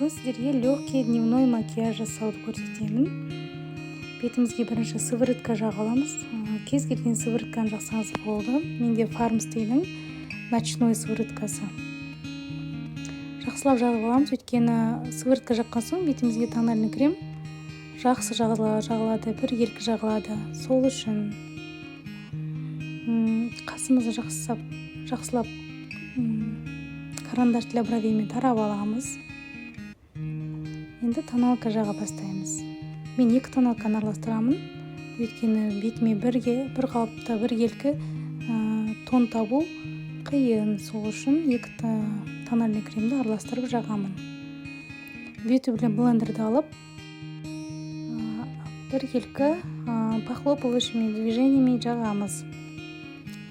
Бүгін сіздерге легкий дневной макияж жасауды көрсетемін. Бетімізге бірінші сыворотка жағып аламыз. Кез келген сыворотканы жақсаңыз болды. Менде Фармстейдің ночной сывороткасы. Жақсылап жағып аламыз, өйткені сыворотка жаққан соң бетімізге тональный крем жақсы жағылады, біркелкі жағылады. Сол үшін қасымызды жақсылап карандаш для бровеймен тарап аламыз. Енді тоналка жаға бастаймыз. Мен екі тоналканы араластырамын, өйткені бетіме бірге бір қалыпта біркелкі тон табу қиын. Сол үшін екі тональный кремді араластырып жағамын. Бьюти блендерді алып, біркелкі похлопывающими движениями жағамыз.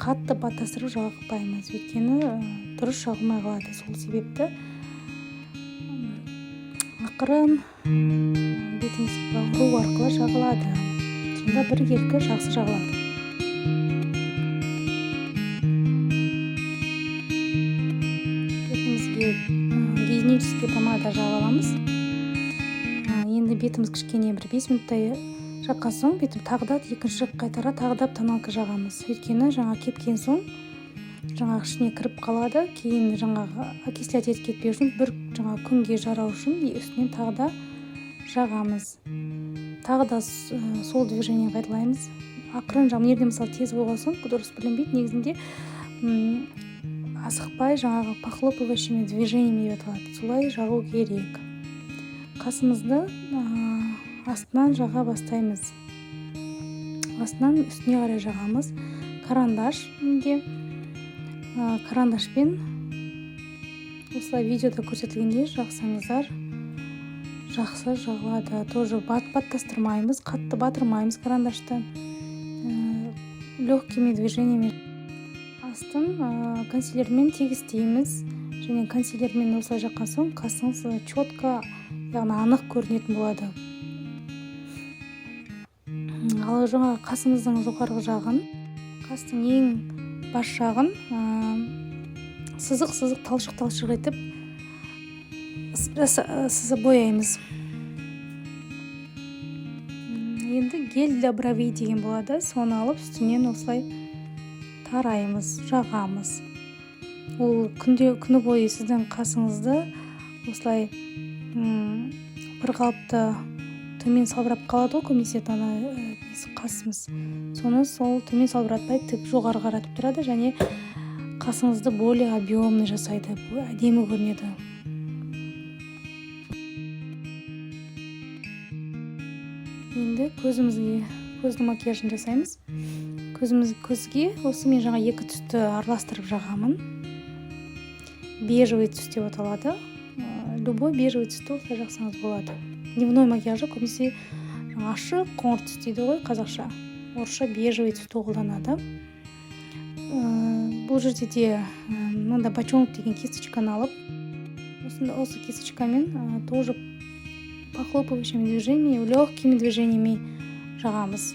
Қатты баттастырып жақпаймыз, өйткені дұрыс жағылмай қалады. Сол себепті ақырын бетіңізге ұру арқылы жағылады, сонда біркелкі жақсы жағылады. Бетімізге гигиенический помада жағып аламыз. Енді бетіміз кішкене бір 5 минуттай жаққан соң, бетім тағы да екінші қайтара тағы да тоналка жағамыз, өйткені жаңа кепкен соң жаңағы ішіне кіріп қалады. Кейін жаңағы окислять етіп кетпеу үшін, бір жаңа күнге жарау үшін үстінен тағы да жағамыз. Тағы да сол движение қайталаймыз ақырын. Мына жерде, мысалы, тез болған соң дұрыс білінбейді. Негізінде асықпай, жаңағы похлопывающими движениями деп аталады, солай жағу керек. Қасымызды астынан жаға бастаймыз, астынан үстіне қарай жағамыз. Карандаш менде, карандашпен осылай видеода көрсетілгендей жақсаңыздар, жақсы жағылады. Тоже баттастырмаймыз, қатты батырмаймыз карандашты, легкими движениями. Астын консилермен тегістейміз және консилермен осылай жаққан соң қасыңыз четко, яғни анық көрінетін болады. Ал жаңағы қасымыздың жоғарғы жағын, қастың ең бас жағын сызық сызық, талшық талшық етіп сызып бояймыз. Енді гель для бровей деген болады, соны алып, үстінен осылай тараймыз, жағамыз. Ол күнде, күні бойы сіздің қасыңызды осылай бір қалыпты төмен салбырап қалады ғой көбінесе ана несі, қасымыз. Соны сол төмен салбыратпай, тік жоғары қаратып тұрады және қасыңызды более объемный жасайды, әдемі көрінеді. Енді көзімізге, көздің макияжын жасаймыз. Көзге осы мен жаңа екі түсті араластырып жағамын. Бежевый түс деп аталады. Любой бежевый түсті осылай жақсаңыз болады. Дневной макияжы көбінесе жаңа ашық қоңыр түс дейді ғой қазақша, орысша бежевый түсті қолданады. Бұл жерде де мынандай бочонок деген кисточканы алып, осы кисточкамен тоже похлопывающими движениями, легкими движениями жағамыз.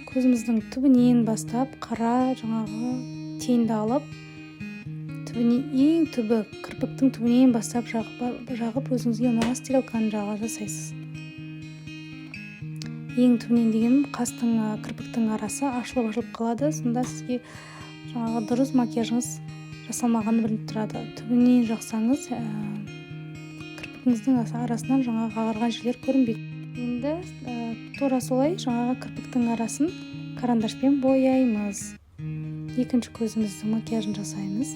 Көзіміздің түбінен бастап, қара жаңағы теньді алып, түбіне, ең түбі кірпіктің түбінен бастап жағып, өзіңізге ұнаған стрелканы жаға жасайсыз. Ең түбінен дегенім, қастың, кірпіктің арасы ашылып ашылып қалады, сонда сізге жаңағы дұрыс макияжыңыз жасалмағаны білініп тұрады. Түбінен жақсаңыз, кірпігіңіздің арасынан жаңағы ағарған жерлер көрінбейді. Енді тура солай жаңағы кірпіктің арасын карандашпен бояймыз. Екінші көзіміздің макияжын жасаймыз.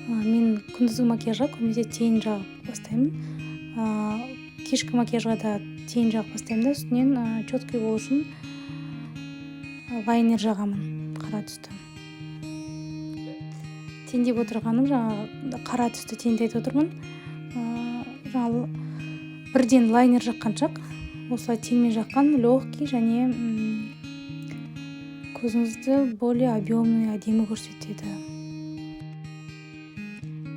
Мен күндізгі макияжға көбінесе тень жағып бастаймын, кешкі макияжға да тень жағып бастаймын да, үстінен четкий болу үшін лайнер жағамын қара түсті. Тень деп отырғаным, жаңағы қара түсті теньді айтып отырмын. Жаңағы бірден лайнер жаққанша, осылай теньмен жаққан легкий және көзіңізді более объемный, әдемі көрсетеді.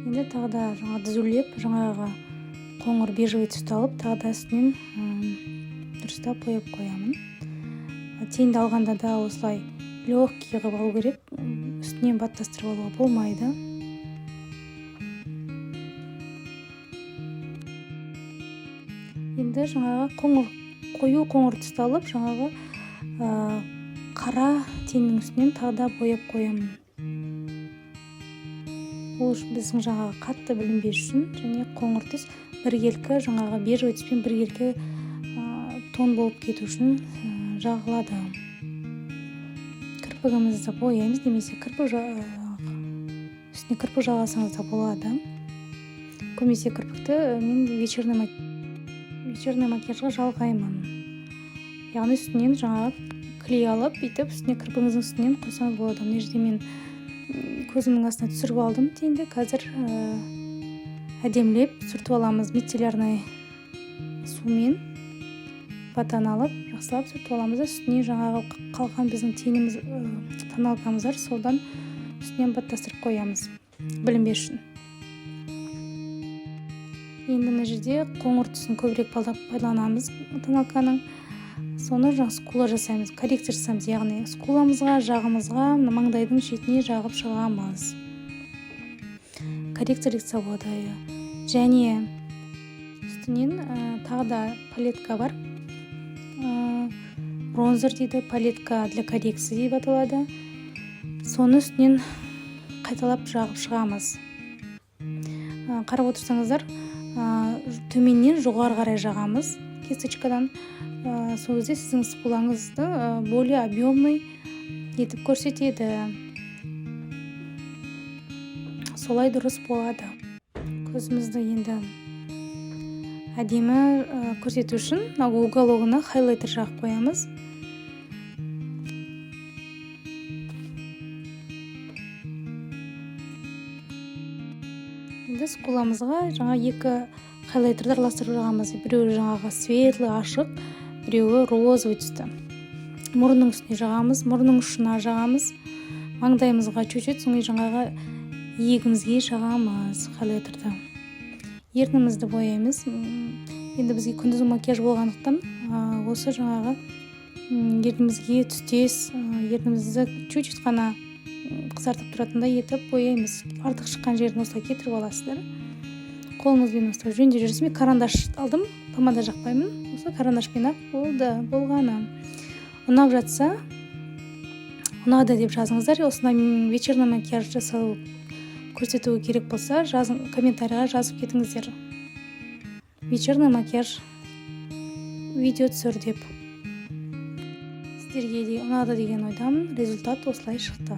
Енді тағы да жаңа түзулеп, жаңағы қоңыр бежевый түсті алып, тағы да үстінен дұрыстап бояп қоямын. Теньді алғанда да осылай легкий қылып алу керек, үстінен баттастырып алуға болмайды. Енді жаңағы қоңыр, қою қоңыр түсті алып, жаңағы қара теньнің үстінен тағы да бояп қоямын. Ол біздің жаңағы қатты білінбес үшін және қоңыр түс біркелкі жаңағы бежевый түспен біркелкі тон болып кету үшін жағылады. Кірпігімізді бояймыз немесе кірпік үстіне кірпік жағасаңыз да болады. Көбінесе кірпікті мен вечерний макияжға жалғаймын. Яғни үстінен жаңағы клей алып, бүйтіп үстіне, кірпігіңіздің үстінен қойсаңыз болады. Мына жерде мен көзімнің астына түсіріп алдым теньді. Қазір әдемілеп сүртіп аламыз мицеллярный сумен. Ватаны алып, жақсылап сүртіп аламыз да, үстіне жаңағы қалған біздің теніміз, тоналкамыз бар, содан үстінен баттастырып қоямыз білінбес үшін. Енді мына жерде қоңыр түсін көбірек пайдаланамыз тоналканың. Соны жаңа скула жасаймыз, коррекция жасаймыз, яғни скуламызға, жағымызға, мына маңдайдың шетіне жағып шығамыз. Коррекция лица болады. Және үстінен тағы да палетка бар. Бронзер дейді, палетка для коррекции деп аталады. Соны үстінен қайталап жағып шығамыз. Қарап отырсаңыздар, төменнен жоғары қарай жағамыз кисточкадан. Сол кезде сіздің скулаңызды более объемный етіп көрсетеді. Солай дұрыс болады. Көзімізді енді әдемі көрсету үшін мына угологына хайлайтер жағып қоямыз. Енді скуламызға жаңа екі хайлайтерді араластырып жағамыз. Біреуі жаңағы светлый, ашық, біреуі розовый түсті. Мұрынның үстіне жағамыз, мұрынның ұшына жағамыз, маңдайымызға чуть-чуть, содан кейін жаңағы иегімізге жағамыз хайлайтерді. Ернімізді бояймыз. Енді бізге күндізгі макияж болғандықтан, осы жаңағы ернімізге түстес, ернімізді чуть-чуть қана қызартып тұратындай етіп бояймыз. Артық шыққан жерін осылай кетіріп аласыздар. Қолыңызбен осылай жөндеп жүресіз. Мен карандаш алдым, помада жақпаймын. Осы карандашпен ақ болды, болғаны. Ұнап жатса, ұнады деп жазыңыздар. Осындай вечерний макияж жасау көрсету керек болса, жазың, комментарийға жазып кетіңіздер. Вечерний макияж видео түсір деп. Сіздерге де ұнады деген ойдамын. Результат осылай шықты.